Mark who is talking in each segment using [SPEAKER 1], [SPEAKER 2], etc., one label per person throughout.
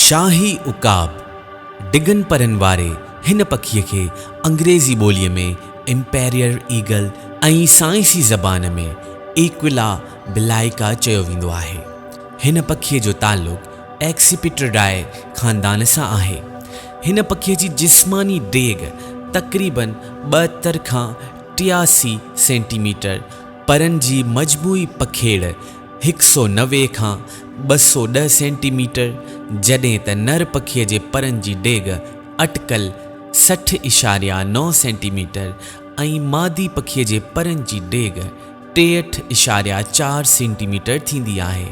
[SPEAKER 1] شاهي عقاب، ڊگهن پرن واري هن پکيء کي انگريزي ٻوليء ۾ امپيريئر ايگل ۽ سائنسي زبان ۾ ايڪولا بلائيڪا چيو ويندو آهي. هن پکيء جو تعلق ايڪسيپيٽرڊائي خاندان سان آهي. هن پکيء جي جسماني ڊيگهه تقريباً 72 کان 83 سينٽي ميٽر، پرن جي مجموعي پکيڙ 190 کان 210 سينٽي ميٽر، جڏهن ته نر پکيء جي پرن جي ڊيگهه اٽڪل 60 اشاريا 9 سينٽي ميٽر ۽ مادي پکيء جي پرن جي ڊيگهه 63 اشاريا 4 سينٽي ميٽر ٿيندي آهي.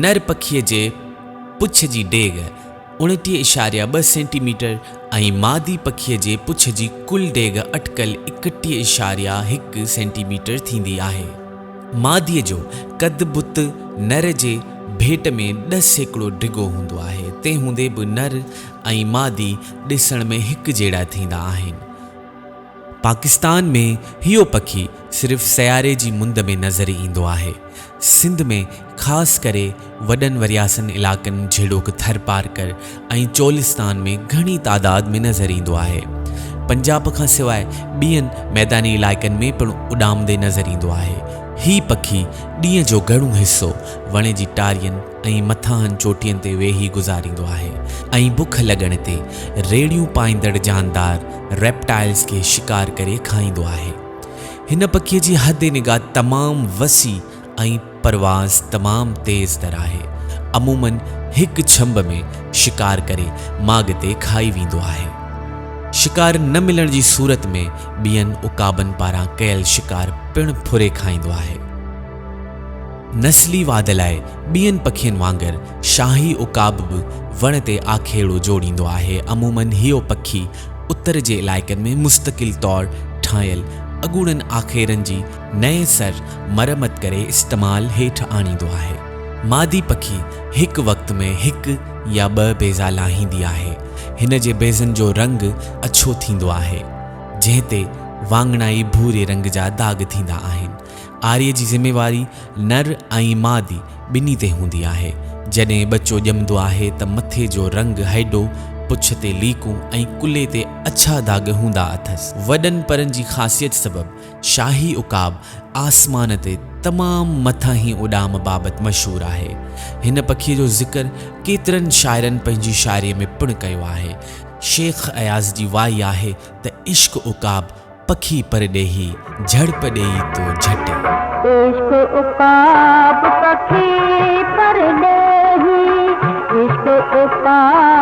[SPEAKER 1] نر پکيء جي پڇ جي ڊيگهه 29 اشاريا 2 سينٽي ميٽر ۽ مادي پکيء جي پڇ جي ڪل ڊيگهه اٽڪل 31 اشاريا 1 سينٽي ميٽر ٿيندي آهي. ماديء جو قد بت نر جي ڀيٽ ۾ 10% ڊگهو هوندو آهي، تنهن هوندي به نر ۽ مادي ڏسڻ ۾ هڪجهڙا ٿيندا آهن. پاڪستان ۾ اهو پکي صرف سياري جي مند ۾ نظر ايندو آهي. سنڌ ۾ خاص ڪري وڏن ورياسن علائقن جهڙوڪ ٿرپارڪر ۽ چولستان ۾ گهڻي تعداد ۾ نظر ايندو آهي. پنجاب کان سواء ٻين ميداني علائقن ۾ پڻ اڏامندي نظر ايندو آهي. هي پکي ڏينهن جو گهڻو حصو وڻ جي ٽارين ۽ مٿاهن چوٽين تي ويهي گذاريندو آهي ۽ بک لڳڻ تي ريڙهيون پائيندڙ جاندار Reptiles کي شڪار ڪري کائيندو آهي. هن پکيء جي حد نگاهه تمام وسيع ۽ پرواز تمام تيز تر آهي. عموماً هڪ ڇنڀ ۾ شڪار ڪري ماڳ تي کائي ويندو آهي. شڪار نه ملڻ جي صورت ۾ ٻين عقابن پاران ڪيل شڪار پڻ ڦري کائيندو آهي. نسلي واڌ لاء ٻين پکين وانگر شاهي عقاب به وڻ تي آکيڙو جوڙيندو آهي. عموماً اهو پکي اتر جي علائقن ۾ مستقل طور ٺاهيل اڳوڻن آکيرن جي نئين سر مرمت ڪري استعمال هيٺ آڻيندو آهي. مادي پکي هڪ وقت ۾ هڪ يا ٻه بيضا لاهيندي آهي. هن جي بيضن جو رنگ اڇو ٿيندو آهي، جنهن تي واڱڻائي ڀوري رنگ جا داغ ٿيندا آهن. آري جي ذميواري نر ۽ مادي ٻنهي تي هوندي آهي. جڏهن ٻچو ڄمندو آهي ته مٿي جو رنگ هيڊو، پڇ تي ليڪون ۽ ڪلهي تي اڇا داغ هوندا اٿس. وڏن پرن جي خاصيت سبب شاهي عقاب آسمان تي تمام مٿاهين اڏام بابت مشهور آهي. هن پکيء جو ذڪر ڪيترن شاعرن پنهنجي شاعريء ۾ پڻ ڪيو آهي. شيخ اياز جي وائي آهي ته عشق عقاب پکي پرڏيهي جهڙپ ڏيئي تو جهٽي.
[SPEAKER 2] عشق عقاب پکي پرڏيهي عشق عقاب.